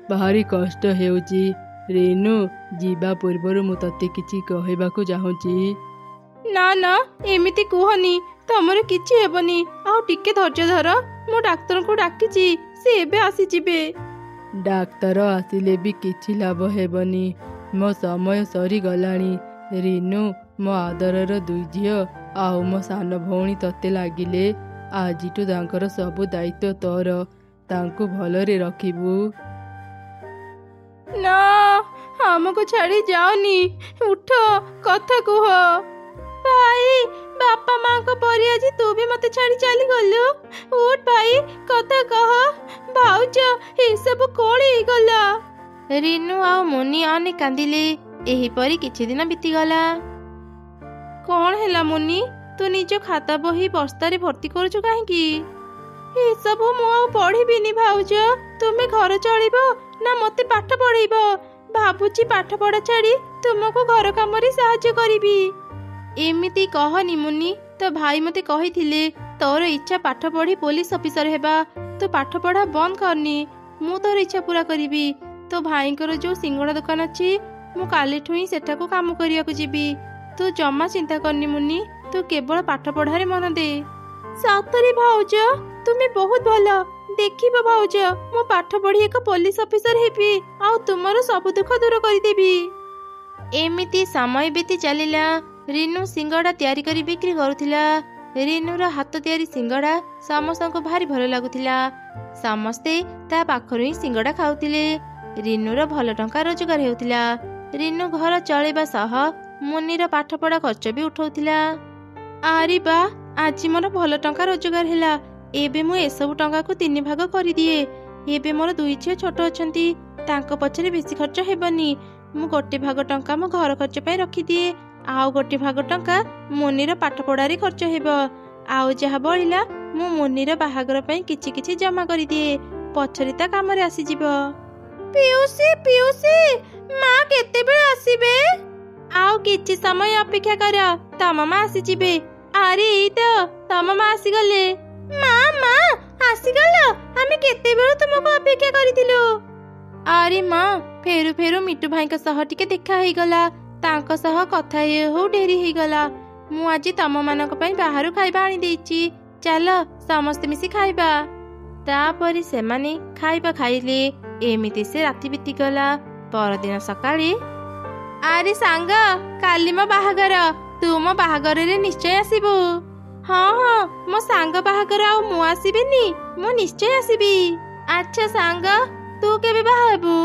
ଭାରି କଷ୍ଟ ହେଉଛି। ରିନୁ, ଯିବା ପୂର୍ବରୁ ମୁଁ ତତେ କିଛି କହିବାକୁ ଚାହୁଁଛି। ନା ନା, ଏମିତି କୁହନି, ତମର କିଛି ହେବନି, ଆଉ ଟିକେ ଧୈର୍ଯ୍ୟ ଧର। ମୁଁ ଡାକ୍ତରଙ୍କୁ ଡାକିଛି, ସେ ଏବେ ଆସିଯିବେ। ଡାକ୍ତର ଆସିଲେ ବି କିଛି ଲାଭ ହେବନି, ମୋ ସମୟ ସରିଗଲାଣି। ରିନୁ, ମୋ ଆଦରର ଦୁଇ ଝିଅ ଆଉ ମୋ ସାନ ଭଉଣୀ ତତେ ଲାଗିଲେ। ଆଜିଠୁ ତାଙ୍କର ସବୁ ଦାୟିତ୍ୱ ତୋର, ତାଙ୍କୁ ଭଲରେ ରଖିବୁ। ନା, ଆମକୁ ଛାଡ଼ି ଯାଅନି, ଉଠ, କଥା କୁହ। ଭାଇ, ବାପା ମାଙ୍କ ପରି ଆଜି ତୁ ବି ମତେ ଛାଡ଼ି ଚାଲିଗଲୁ। ଉଠ ଭାଇ, କଥା କହ। ଭାଉଜ, ଏସବୁ କଣ ହେଇଗଲା? ରିନୁ ଆଉ ମୁନି ଅନେକ କାନ୍ଦିଲେ। ଏହିପରି କିଛି ଦିନ ବିତିଗଲା। କଣ ହେଲା ମୁନି, ତୁ ନିଜ ଖାତା ବହି ବସ୍ତାରେ ଭର୍ତ୍ତି କରୁଛୁ କାହିଁକି? ଏସବୁ ମୁଁ ଆଉ ପଢିବିନି ଭାଉଜ। ତୁମେ ଘର ଚଳିବ ନା ମତେ ପାଠ ପଢେଇବ? ଭାବୁଛି ପାଠ ପଢା ଛାଡି ତୁମକୁ ଘର କାମରେ ସାହାଯ୍ୟ କରିବି। ଏମିତି କହନି ମୁନି, ତୋ ଭାଇ ମତେ କହିଥିଲେ ତୋର ଇଚ୍ଛା ପାଠ ପଢି ପୋଲିସ ଅଫିସର ହେବା। ତୁ ପାଠ ପଢା ବନ୍ଦ କରନି, ମୁଁ ତୋର ଇଚ୍ଛା ପୂରା କରିବି। ତୋ ଭାଇଙ୍କର ଯୋଉ ସିଙ୍ଗଡ଼ା ଦୋକାନ ଅଛି, ମୁଁ କାଲିଠୁ ହିଁ ସେଠାକୁ କାମ କରିବାକୁ ଯିବି। ତୁ ଜମା ଚିନ୍ତା କରନି ମୁନି, ତୁ କେବଳ ପାଠ ପଢାରେ ମନ ଦେ। ସତରେ ଭାଉଜ, ତୁମେ ବହୁତ ଭଲ। ଦେଖିବ ଭାଉଜ, ମୁଁ ପାଠ ପଢି ଏକ ପୋଲିସ ଅଫିସର ହେବି ଆଉ ତୁମର ସବୁ ଦୁଃଖ ଦୂର କରିଦେବି। ଏମିତି ସମୟ ବିତି ଚାଲିଲା। ରିନୁ ସିଙ୍ଗଡ଼ା ତିଆରି କରି ବିକ୍ରି କରୁଥିଲା। ରିନୁର ହାତ ତିଆରି ସିଙ୍ଗଡ଼ା ସମସ୍ତଙ୍କୁ ଭାରି ଭଲ ଲାଗୁଥିଲା। ସମସ୍ତେ ତା ପାଖରୁ ହିଁ ସିଙ୍ଗଡ଼ା ଖାଉଥିଲେ। ରିନୁର ଭଲ ଟଙ୍କା ରୋଜଗାର ହେଉଥିଲା। ରିନୁ ଘର ଚଳେଇବା ସହ ମୁନିର ପାଠପଢା ଖର୍ଚ୍ଚ ବି ଉଠାଉଥିଲା। ଆରେ ବା, ଆଜି ମୋର ଭଲ ଟଙ୍କା ରୋଜଗାର ହେଲା। ଏବେ ମୁଁ ଏସବୁ ଟଙ୍କାକୁ 3 ଭାଗ କରିଦିଏ। ଏବେ ମୋର ଦୁଇ ଝିଅ ଛୋଟ ଅଛନ୍ତି, ତାଙ୍କ ପଛରେ ବେଶୀ ଖର୍ଚ୍ଚ ହେବନି। ମୁଁ ଗୋଟେ ଭାଗ ଟଙ୍କା ମୋ ଘର ଖର୍ଚ୍ଚ ପାଇଁ ରଖିଦିଏ, ଆଉ ଗୋଟେ ଭାଗ ଟଙ୍କା ମୁନିର ପାଠ ପଢାରେ ଖର୍ଚ୍ଚ ହେବ, ଆଉ ଯାହା ବଳିଲା ମୁଁ ମୁନିର ବାହାଘର ପାଇଁ କିଛି କିଛି ଜମା କରିଦିଏ, ପଛରେ ତା କାମରେ ଆସିଯିବ। ପିଉସୀ, ପିଉସୀ, ମା କେତେବେଳେ ଆସିବେ? ଆଉ କିଛି ସମୟ ଅପେକ୍ଷା କର, ତମ ମା ଆସିଯିବେ। ଆରେ ଏଇ ତ ତମ ମା ଆସିଗଲେ। ମା, ମା ଆସିଗଲ, ଆମେ କେତେବେଳୁ ତୁମକୁ ଅପେକ୍ଷା କରିଥିଲୁ। ଆରେ ମା, ଫେରୁ ଫେରୁ ମିଟୁ ଭାଇଙ୍କ ସହ ଟିକେ ଦେଖା ହେଇଗଲା, ତାଙ୍କ ସହ କଥା ହେଉ ହେଉ ଡେରି ହେଇଗଲା। ମୁଁ ଆଜି ତମମାନଙ୍କ ପାଇଁ ବାହାରୁ ଖାଇବା ଆଣିଦେଇଛି, ଚାଲ ସମସ୍ତେ ମିଶି ଖାଇବା। ତାପରେ ସେମାନେ ଖାଇବା ଖାଇଲେ। ଏମିତି ସେ ରାତି ବିତିଗଲା। ପରଦିନ ସକାଳେ, ଆରେ ସାଙ୍ଗ, କାଲି ମୋ ବାହାଘର, ତୁ ମୋ ବାହାଘରରେ ନିଶ୍ଚୟ ଆସିବୁ। ହଁ ହଁ, ମୋ ସାଙ୍ଗ ବାହାଘର ଆଉ ମୁଁ ଆସିବିନି? ମୁଁ ନିଶ୍ଚୟ ଆସିବି। ଆଚ୍ଛା ସାଙ୍ଗ, ତୁ କେବେ ବାହା ହେବୁ?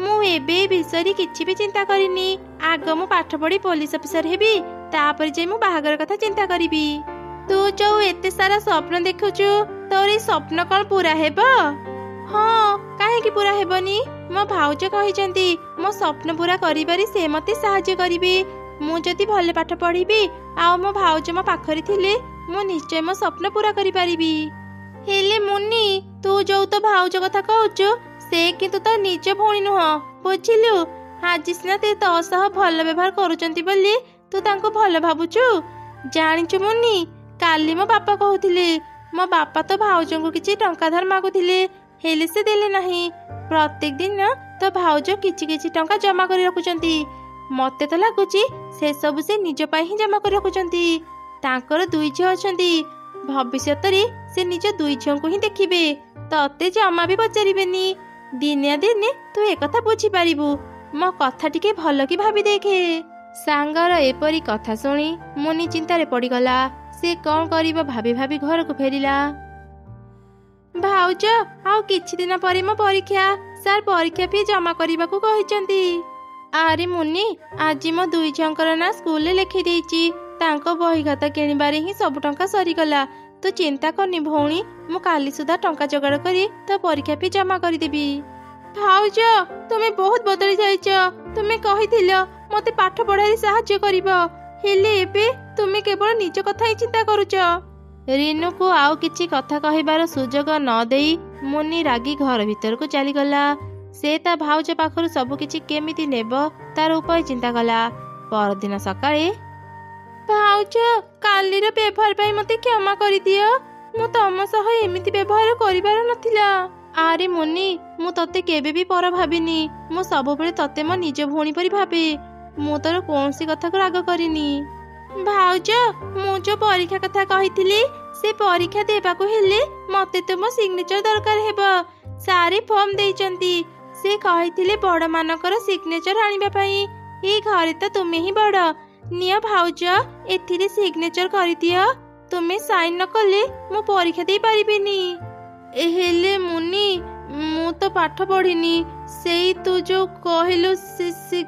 ମୁଁ ଏବେ ଏ ବିଷୟରେ କିଛି ବି ଚିନ୍ତା କରିନି। ଆଗ ମୁଁ ପାଠ ପଢି ପୋଲିସ ଅଫିସର ହେବି, ତାପରେ ଯାଇ ମୁଁ ବାହାଘର କଥା ଚିନ୍ତା କରିବି। ତୁ ଯୋଉ ଏତେ ସାରା ସ୍ୱପ୍ନ ଦେଖୁଛୁ, ତୋର ଏଇ ସ୍ୱପ୍ନ କଣ ପୁରା ହେବ? ହଁ, କାହିଁକି ପୁରା ହେବନି? ମୋ ଭାଉଜ କହିଛନ୍ତି ମୋ ସ୍ୱପ୍ନ ପୁରା କରିବାରେ ସେ ମତେ ସାହାଯ୍ୟ କରିବେ। ମୁଁ ଯଦି ଭଲ ପାଠ ପଢିବି ଆଉ ମୋ ଭାଉଜ ମୋ ପାଖରେ ଥିଲେ, ମୁଁ ନିଶ୍ଚୟ ମୋ ସ୍ୱପ୍ନ ପୁରା କରିପାରିବି। ହେଲେ ମୁନି, ତୁ ଯୋଉ ତୋ ଭାଉଜ କଥା କହୁଛୁ, ସେ କିନ୍ତୁ ତୋ ନିଜ ଭଉଣୀ ନୁହଁ, ବୁଝିଲୁ? ଆଜି ସିନା ସେ ତୋ ସହ ଭଲ ବ୍ୟବହାର କରୁଛନ୍ତି ବୋଲି ତୁ ତାଙ୍କୁ ଭଲ ଭାବୁଛୁ। ଜାଣିଛୁ ମୁନି, କାଲି ମୋ ବାପା କହୁଥିଲେ, ମୋ ବାପା ତ ଭାଉଜଙ୍କୁ କିଛି ଟଙ୍କା ଧାର ମାଗୁଥିଲେ, ହେଲେ ସେ ଦେଲେ ନାହିଁ। ପ୍ରତ୍ୟେକ ଦିନ ତୋ ଭାଉଜ କିଛି କିଛି ଟଙ୍କା ଜମା କରି ରଖୁଛନ୍ତି। ମତେ ତ ଲାଗୁଛି ସେସବୁ ସେ ନିଜ ପାଇଁ ହିଁ ଜମା କରି ରଖୁଛନ୍ତି। ତାଙ୍କର 2 ଝିଅ ଅଛନ୍ତି, ଭବିଷ୍ୟତରେ ସେ ନିଜ 2 ଝିଅଙ୍କୁ ହିଁ ଦେଖିବେ, ତତେ ଜମା ବି ପଚାରିବେନି। ଦିନେ ଦିନେ ତୁ ଏକଥା ବୁଝିପାରିବୁ। ମୋ କଥା ଟିକେ ଭଲ କି ଭାବି ଦେଖେ। ସାଙ୍ଗର ଏପରି କଥା ଶୁଣି ମୁନି ଚିନ୍ତାରେ ପଡ଼ିଗଲା। ସେ କଣ କରିବ ଭାବି ଭାବି ଘରକୁ ଫେରିଲା। ଭାଉଜ, ଆଉ କିଛି ଦିନ ପରେ ମୋ ପରୀକ୍ଷା, ସାର୍ ପରୀକ୍ଷା ଫି ଜମା କରିବାକୁ କହିଛନ୍ତି। ଆରେ ମୁନି, ଆଜି ମୋ 2 ଝିଅଙ୍କର ନାଁ ସ୍କୁଲରେ ଲେଖି ଦେଇଛି, ତାଙ୍କ ବହି ଖାତା କିଣିବାରେ ହିଁ ସବୁ ଟଙ୍କା ସରିଗଲା। ତୁ ଚିନ୍ତା କରନି ଭଉଣୀ, ମୁଁ କାଲି ସୁଦ୍ଧା ଟଙ୍କା ଯୋଗାଡ଼ କରି ତୋ ପରୀକ୍ଷା ଫି ଜମା କରିଦେବି। ଭାଉଜ, ତୁମେ ବହୁତ ବଦଳି ଯାଇଛ। ତୁମେ କହିଥିଲ ମତେ ପାଠ ପଢାରେ ସାହାଯ୍ୟ କରିବ, ହେଲେ ଏବେ ତୁମେ କେବଳ ନିଜ କଥା ହିଁ ଚିନ୍ତା କରୁଛ। ରିନୁକୁ ଆଉ କିଛି କଥା କହିବାର ସୁଯୋଗ ନ ଦେଇ ମୁନି ରାଗି ଘର ଭିତରକୁ ଚାଲିଗଲା। ସେ ତା ଭାଉଜ ପାଖରୁ ସବୁ କିଛି କେମିତି ନେବ ତାର ଉପାୟ ଚିନ୍ତା କଲା। ପରଦିନ ସକାଳେ, ଭାଉଜ, କାଲିର ବ୍ୟବହାର ପାଇଁ ମତେ କ୍ଷମା କରିଦିଅ, ମୁଁ ତମ ସହ ଏମିତି ବ୍ୟବହାର କରିବାର ନଥିଲା। ଆରେ ମୁନି, ମୁଁ ତତେ କେବେ ବି ପର ଭାବିନି। ମୁଁ ସବୁବେଳେ ତତେ ମୋ ନିଜ ଭଉଣୀ ପରି ଭାବେ। ମୁଁ ତୋର କୌଣସି କଥାକୁ ରାଗ କରିନି। ଭାଉଜ, ମୁଁ ଯୋଉ ପରୀକ୍ଷା କଥା କହିଥିଲି, ସେ ପରୀକ୍ଷା ଦେବାକୁ ହେଲେ ମତେ ତୁମ ସିଗ୍ନେଚର ଦରକାର ହେବ। ସାରେ ଫର୍ମ ଦେଇଛନ୍ତି, ସେ କହିଥିଲେ ବଡ଼ମାନଙ୍କର ସିଗ୍ନେଚର ଆଣିବା ପାଇଁ। ଏଇ ଘରେ ତ ତୁମେ ହିଁ ବଡ଼। ନିଅ ଭାଉଜ, ଏଥିରେ ସିଗ୍ନେଚର କରିଦିଅ। ତୁମେ ସାଇନ୍ ନ କଲେ ମୁଁ ପରୀକ୍ଷା ଦେଇପାରିବିନି। ହେଲେ ମୁନି, ମୁଁ ତ ପାଠ ପଢ଼ିନି। ସେଇ ତୁ ଯୋଉ କହିଲୁ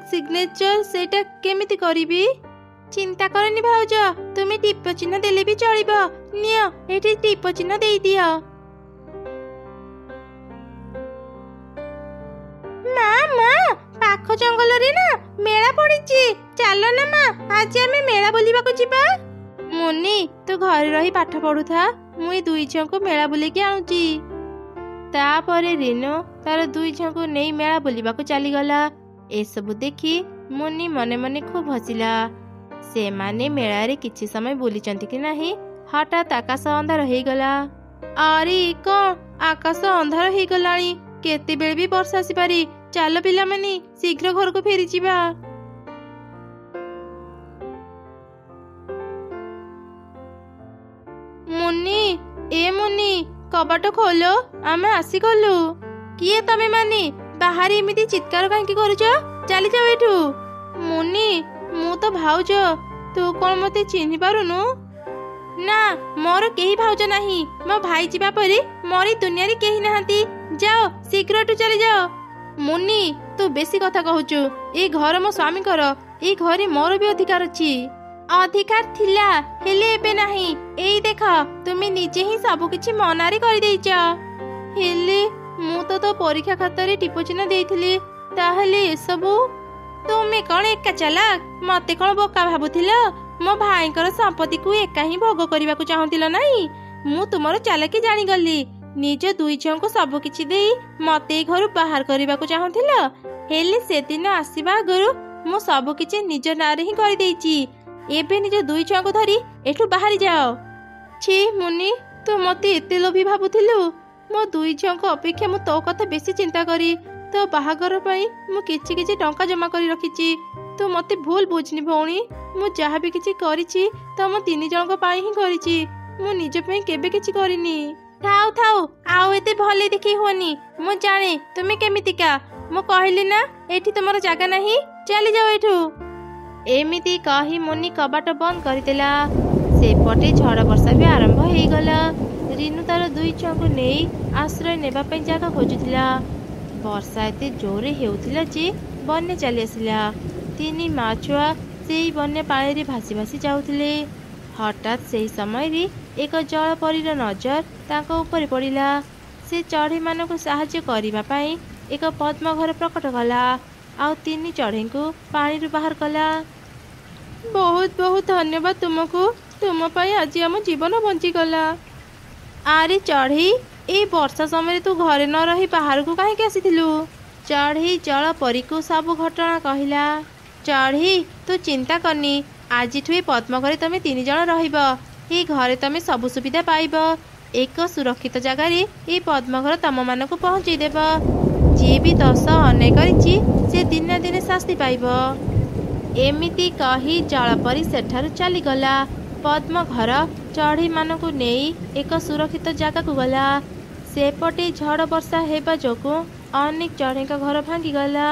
ସିଗ୍ନେଚର, ସେଇଟା କେମିତି କରିବି? ଚିନ୍ତା କରନି ଭାଉଜ, ତୁମେ ଟିପ ଚିହ୍ନ ଦେଲେ ବି ଚଳିବ। ନିଅ, ଏଠି ଟିପ ଚିହ୍ନ ଦେଇଦିଅ। ମା ମା, ପାଖ ଜଙ୍ଗଲରେ ନା ମେଳା ପଡ଼ିଛି, ଚାଲ ନା ମା, ଆଜି ଆମେ ମେଳା ବୁଲିବାକୁ ଯିବା। ମୁନି, ତୁ ଘରେ ରହି ପାଠ ପଢୁଥା, ମୁଁ ଏ ଦୁଇ ଝିଅଙ୍କୁ ମେଳା ବୁଲେଇକି ଆଣୁଛି। ତାପରେ ରିନୁ ତାର ଦୁଇ ଝିଅଙ୍କୁ ନେଇ ମେଳା ବୁଲିବାକୁ ଚାଲିଗଲା। ଏସବୁ ଦେଖି ମୁନି ମନେ ମନେ ଖୁବ୍ ହସିଲା। ସେମାନେ ମେଳାରେ କିଛି ସମୟ ବୁଲିଛନ୍ତି କି ନାହିଁ, ହଠାତ୍ ଆକାଶ ଅନ୍ଧାର ହେଇଗଲା। ଆରେ କଣ, ଆକାଶ ଅନ୍ଧାର ହେଇଗଲାଣି, କେତେବେଳେ ବି ବର୍ଷା ଆସିପାରେ। ଚାଲ ପିଲାମାନେ, ଶୀଘ୍ର ଘରକୁ ଫେରିଯିବା। ମୁନି, ଏ ମୁନି, କବାଟ ଖୋଲ, ଆମେ ଆସିଗଲୁ। କିଏ ତମେ ମାନେ? ବାହାରେ ଏମିତି ଚିତ୍କାର କାହିଁକି କରୁଛ? ଚାଲିଯାଅ ଏଠୁ। ମୁନି, ମୁଁ ତ ଭାଉଜ, ତୁ କଣ ମତେ ଚିହ୍ନି ପାରୁନୁ? ନା, ମୋର କେହି ଭାଉଜ ନାହିଁ। ମୋ ଭାଇ ଯିବା ପରେ ମୋର ଏ ଦୁନିଆରେ କେହି ନାହାନ୍ତି। ଯାଅ, ଶୀଘ୍ର ଏଠୁ ଚାଲିଯାଅ। ମୁନି, ତୁ ବେଶୀ କଥା କହୁଛୁ। ଏ ଘର ମୋ ସ୍ୱାମୀଙ୍କର, ଏ ଘରେ ମୋର ବି ଅଧିକାର ଅଛି। ଅଧିକାର ଥିଲା, ହେଲେ ଏବେ ନାହିଁ। ଏଇ ଦେଖ, ତୁମେ ନିଜେ ହିଁ ସବୁ କିଛି ମନାରେ କରିଦେଇଛ। ହେଲେ ମୁଁ ତ ତୋ ପରୀକ୍ଷା ଖାତାରେ ଟିପ ଚିହ୍ନ ଦେଇଥିଲି, ତାହେଲେ ଏସବୁ? ତୁମେ କଣ ଏକା ଚାଲାକ? ମତେ କଣ ବୋକା ଭାବୁଥିଲ? ମୋ ଭାଇଙ୍କର ସମ୍ପତ୍ତିକୁ ଏକା ହିଁ ଭୋଗ କରିବାକୁ ଚାହୁଁଥିଲ ନାହିଁ? ମୁଁ ତୁମର ଚାଲାକି ଜାଣିଗଲି। ନିଜ ଦୁଇ ଝିଅଙ୍କୁ ସବୁ କିଛି ଦେଇ ମତେ ଏଇ ଘରୁ ବାହାର କରିବାକୁ ଚାହୁଁଥିଲ। ହେଲେ ସେଦିନ ଆସିବା ଆଗରୁ ମୁଁ ସବୁ କିଛି ନିଜ ନାଁରେ ହିଁ କରିଦେଇଛି। ଏବେ ନିଜ ଦୁଇ ଛୁଆଙ୍କୁ ଧରି ଏଠୁ ବାହାରି ଯାଅ। ଛି ମୁନି, ତୁ ମତେ ଏତେ ଲୋଭୀ ଭାବୁଥିଲୁ? ମୋ ଦୁଇ ଝିଅଙ୍କ ଅପେକ୍ଷା ମୁଁ ତୋ କଥା ବେଶୀ ଚିନ୍ତା କରି ତୋ ବାହାଘର ପାଇଁ ମୁଁ କିଛି କିଛି ଟଙ୍କା ଜମା କରି ରଖିଛି। ତୁ ମତେ ଭୁଲ ବୁଝନି ଭଉଣୀ, ମୁଁ ଯାହା ବି କିଛି କରିଛି ତମ ତିନି ଜଣଙ୍କ ପାଇଁ ହିଁ କରିଛି। ମୁଁ ନିଜ ପାଇଁ କେବେ କିଛି କରିନି। ଥାଉ ଥାଉ, ଆଉ ଏତେ ଭଲ ଦେଖେଇ ହୁଅନି। ମୁଁ ଜାଣେ ତୁମେ କେମିତିକା। ମୁଁ କହିଲି ନା, ଏଠି ତୁମର ଜାଗା ନାହିଁ, ଚାଲିଯାଅ ଏଠୁ। ଏମିତି କହି ମୁନି କବାଟ ବନ୍ଦ କରିଦେଲା। ସେପଟେ ଝଡ଼ ବର୍ଷା ବି ଆରମ୍ଭ ହେଇଗଲା। ରିନୁ ତାର ଦୁଇ ଛୁଆଙ୍କୁ ନେଇ ଆଶ୍ରୟ ନେବା ପାଇଁ ଜାଗା ଖୋଜୁଥିଲା। ବର୍ଷା ଏତେ ଜୋରରେ ହେଉଥିଲା ଯେ ବନ୍ୟା ଚାଲି ଆସିଲା। ତିନି ମା ଛୁଆ ସେଇ ବନ୍ୟା ପାଣିରେ ଭାସି ଭାସି ଯାଉଥିଲେ। ହଠାତ୍ ସେହି ସମୟରେ ଏକ ଜଳପରୀର ନଜର ତାଙ୍କ ଉପରେ ପଡ଼ିଲା। ସେ ଚଢ଼େଇମାନଙ୍କୁ ସାହାଯ୍ୟ କରିବା ପାଇଁ ଏକ ପଦ୍ମ ଘର ପ୍ରକଟ କଲା ଆଉ ତିନି ଚଢ଼େଇଙ୍କୁ ପାଣିରୁ ବାହାର କଲା। ବହୁତ ବହୁତ ଧନ୍ୟବାଦ ତୁମକୁ, ତୁମ ପାଇଁ ଆଜି ଆମ ଜୀବନ ବଞ୍ଚିଗଲା। ଆରେ ଚଢ଼େଇ, ଏଇ ବର୍ଷା ସମୟରେ ତୁ ଘରେ ନ ରହି ବାହାରକୁ କାହିଁକି ଆସିଥିଲୁ? ଚଢ଼େଇ ଜଳପରୀକୁ ସବୁ ଘଟଣା କହିଲା। ଚଢ଼େଇ, ତୁ ଚିନ୍ତା କରନି, ଆଜିଠୁ ଏ ପଦ୍ମ ଘରେ ତମେ ତିନି ଜଣ ରହିବ। ଏଇ ଘରେ ତମେ ସବୁ ସୁବିଧା ପାଇବ। ଏକ ସୁରକ୍ଷିତ ଜାଗାରେ ଏଇ ପଦ୍ମ ଘର ତମମାନଙ୍କୁ ପହଞ୍ଚେଇ ଦେବ। ଯିଏ ବି ଦୋଷ ଅନ୍ୟାୟ କରିଛି, ସେ ଦିନେ ଦିନେ ଶାସ୍ତି ପାଇବ। ଏମିତି କହି ଜଳପରୀ ସେଠାରୁ ଚାଲିଗଲା। ପଦ୍ମ ଘର ଚଢ଼େଇମାନଙ୍କୁ ନେଇ ଏକ ସୁରକ୍ଷିତ ଜାଗାକୁ ଗଲା। ସେପଟେ ଝଡ଼ ବର୍ଷା ହେବା ଯୋଗୁଁ ଅନେକ ଚଢ଼େଇଙ୍କ ଘର ଭାଙ୍ଗିଗଲା।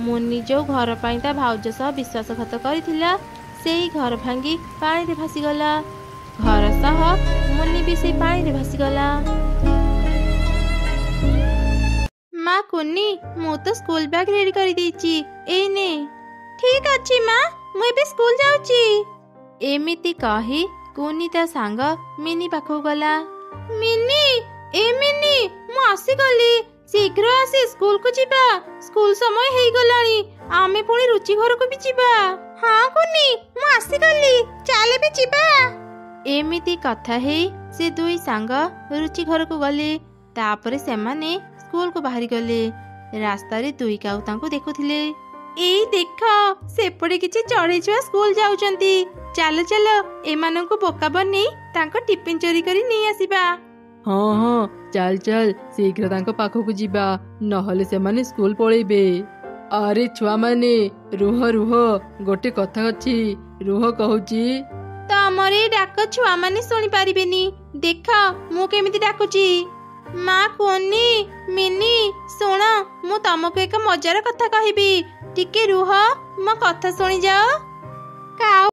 ମୁନି ଯୋଉ ଘର ପାଇଁ ତା ଭାଉଜ ସହ ବିଶ୍ୱାସଘାତ କରିଥିଲା, ସେଇ ଘର ଭାଙ୍ଗି ପାଣିରେ ଭାସିଗଲା। ଘର ସହ ମୁନି ବି ସେଇ ପାଣିରେ ଭାସିଗଲା। ମା କୁନି, ମୁଁ ତ ସ୍କୁଲ ବ୍ୟାଗ ରେଡି କରିଦେଇଛି, ଏଇ ନେ। ଠିକ ଅଛି ମା, ମୁଁ ଏବେ ସ୍କୁଲ ଯାଉଛି। ଏମିତି କହି କୁନି ତା ସାଙ୍ଗ ମିନି ପାଖକୁ ଗଲା। ମିନି, ଏ ମିନି, ମୁଁ ଆସିଗଲି, ଶୀଘ୍ର ଆସି ସ୍କୁଲକୁ ଯିବା, ସ୍କୁଲ ସମୟ ହେଇଗଲାଣି। ଆମେ ପୁଣି ରୁଚି ଘରକୁ ବି ଯିବା। ହଁ କୁନି, ମୁଁ ଆସିଗଲି, ଚାଲ ଏବେ ଯିବା। ଏମିତି କଥା ହେଇ ସେ ଦୁଇ ସାଙ୍ଗ ରୁଚି ଘରକୁ ଗଲେ। ତାପରେ ସେମାନେ ସ୍କୁଲକୁ ବାହାରି ଗଲେ। ରାସ୍ତାରେ ଦୁଇ କାଉ ତାଙ୍କୁ ଦେଖୁଥିଲେ। ଏଇ ଦେଖ, ସେପଟେ କିଛି ଚଢ଼େଇ ଛୁଆ ସ୍କୁଲ ଯାଉଛନ୍ତି। ଚାଲ ଚାଲ, ଏମାନଙ୍କୁ ବୋକା ବନେଇ ତାଙ୍କ ଟିଫିନ ଚୋରି କରି ନେଇ ଆସିବା। ହଁ ହଁ, ଚାଲ ଚାଲ, ଶୀଘ୍ର ତାଙ୍କ ପାଖକୁ ଯିବା, ନହେଲେ ସେମାନେ ସ୍କୁଲ ପଳେଇବେ। ଆରେ ଛୁଆମାନେ, ରୁହ ରୁହ, ଗୋଟେ କଥା ଅଛି, ରୁହ କହୁଛି। ତମର ଏ ଡାକ ଛୁଆମାନେ ଶୁଣି ପାରିବେନି। ଦେଖ ମୁଁ କେମିତି ଡାକୁଛି। ମା କୁନି, ମିନି, ଶୁଣ, ମୁଁ ତମକୁ ଏକ ମଜାର କଥା କହିବି। ଟିକେ ରୁହ, ମୋ କଥା ଶୁଣିଯାଅ। କାଉ